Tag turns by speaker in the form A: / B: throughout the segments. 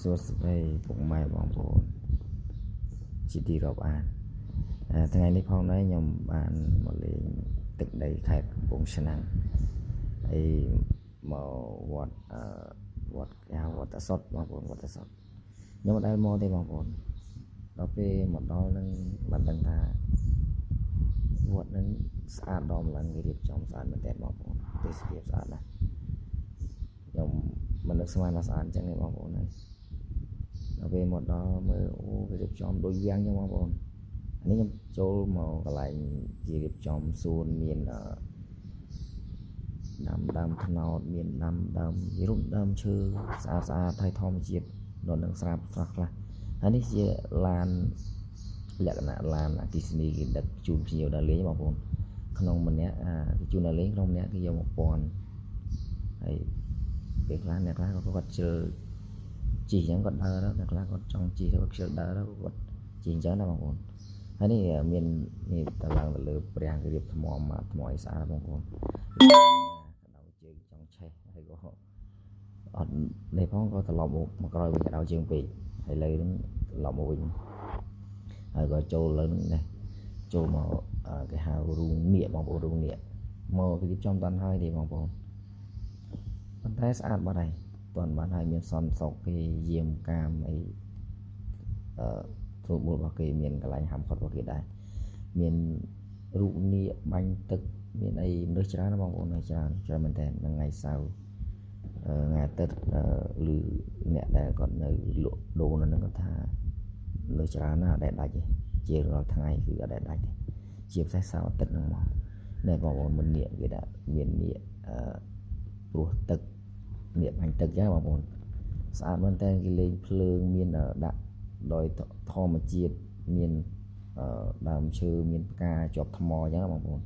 A: សួស្តីពុកម៉ែបងប្អូនជាទីរាប់អានថ្ងៃនេះផងដែរខ្ញុំបានមកលេងទឹកដីខេត្តកំពង់ឆ្នាំងហើយមកវត្តវត្តគេហៅវត្តតាសុតបងប្អូនវត្តតាសុតខ្ញុំមិនដែលមកទេបងប្អូនដល់ពេលមកដល់នឹងបានដឹងថាវត្តនឹងស្អាតដល់ម្លឹងគេរៀបចំស្អាតមែនទែនបងប្អូនទេសភាពស្អាតណាស់ខ្ញុំមិននឹកស្មានថាស្អាតអញ្ចឹងទេបងប្អូនហើយ ដល់ពេលមកដល់មើលអូគេរៀបចំដូចយ៉ាងអញ្ចឹងបងប្អូនអានេះខ្ញុំចូលមកកន្លែងគេរៀបចំសួនមានអឺដាំដើមត្នោតមានដាំដើមរូបដើមឈើស្អាតស្អាតហើយធម្មជាតិនៅនឹងស្រាប់ស្រស់ខ្លះហើយនេះជាឡានលក្ខណៈឡានអគ្គិសនីគេដឹកជូនភ្ញៀវដើរលេងបងប្អូនក្នុងម្នាក់អាគេជូនដើរលេងក្នុងម្នាក់គេយក1000ហើយពេលខ្លះអ្នកខ្លះក៏គាត់ជិល ជិះអញ្ចឹងគាត់ដើរទៅអ្នកខ្លះគាត់ចង់ជិះទៅគាត់ខ្ជិលដើរទៅគាត់ជិះអញ្ចឹងណាបងប្អូនហើយនេះមាននេះតឡើងទៅលើព្រះគេរៀបថ្មមកថ្មឲ្យស្អាតបងប្អូនក្តៅជើងចង់ឆេះហើយក៏អត់នេះផងក៏ត្រឡប់មកក្រោយវិញក្តៅជើងពេកហើយលើហ្នឹងត្រឡប់មកវិញហើយក៏ចូលលើហ្នឹងនេះចូលមកគេហៅរូងនាគបងប្អូនរូងនាគមកគេរៀបចំតាន់ហើយទេបងប្អូនប៉ុន្តែស្អាតបាត់ហើយ តាន់បានហើយមានសន្តិសុខគេយាមកាមអីអឺធ្វើបុលរបស់គេមានកន្លែងហាមឃាត់របស់គេដែរមានរូបនាគបាញ់ទឹកមានអីមនុស្សច្រើនណាស់បងប្អូនច្រើនច្រើនមែនតើថ្ងៃសៅរ៍ថ្ងៃអាទិត្យឬអ្នកដែលគាត់នៅលក់ដូរនៅហ្នឹងគាត់ថាមនុស្សច្រើនណាស់អត់ដែលដាច់ទេជារាល់ថ្ងៃគឺអត់ដែលដាច់ទេជាពិសេសសៅរ៍អាទិត្យហ្នឹងមកនេះបងប្អូនមិននាគគេដាក់មាននាគអឺព្រោះទឹក នាគបាញ់ទឹកចឹងបងប្អូនស្អាតមែនតើគេលេងភ្លើងមានដាក់ដោយធម្មជាតិមានដើមឈើមានផ្កាជាប់ថ្មចឹងបងប្អូន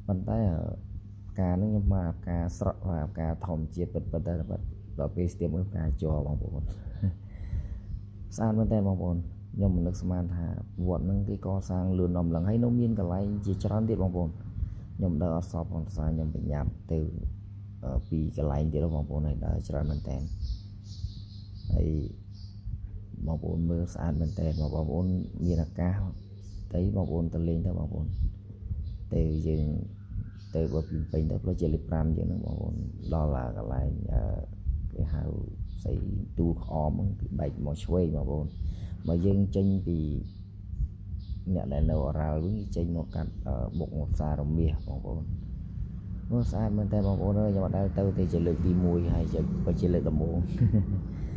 A: ប៉ុន្តែផ្កាហ្នឹងខ្ញុំមកផ្កាស្រក់ផ្កាធម្មជាតិពិតពិតតែដល់ពេលស្ទាបមើលផ្កាជ័របងប្អូនស្អាតមែនតើបងប្អូនខ្ញុំមិននឹកស្មានថាវត្តហ្នឹងគេកសាងលឿនដល់ម្លឹងហើយនៅមានកន្លែងជាច្រើនទៀតបងប្អូនខ្ញុំដើរអត់សពផងសារខ្ញុំប្រញាប់ទៅពីកន្លែងទៀតបងប្អូនហើយដើរច្រើនមែនតើហើយបងប្អូនមើលស្អាតមែនតើបងប្អូនមានឱកាសទៅបងប្អូនទៅលេងទៅបងប្អូនទៅយើងទៅបើពីពេញទៅផ្លូវជាលេខ5យើងហ្នឹងបងប្អូនដល់កន្លែងគេហៅស្អីទូលក្អមហ្នឹងគឺបែកមកឆ្វេងបងប្អូនបើយើងចេញពីអ្នកដែលនៅអរ៉ាល់វិញចេញមកកាត់បុកមកផ្សាររមាសបងប្អូនមើលស្អាតមែនតើបងប្អូនអើយខ្ញុំអត់ដែលទៅទេជាលើកទី1ហើយក៏ជាលើកដំបូង។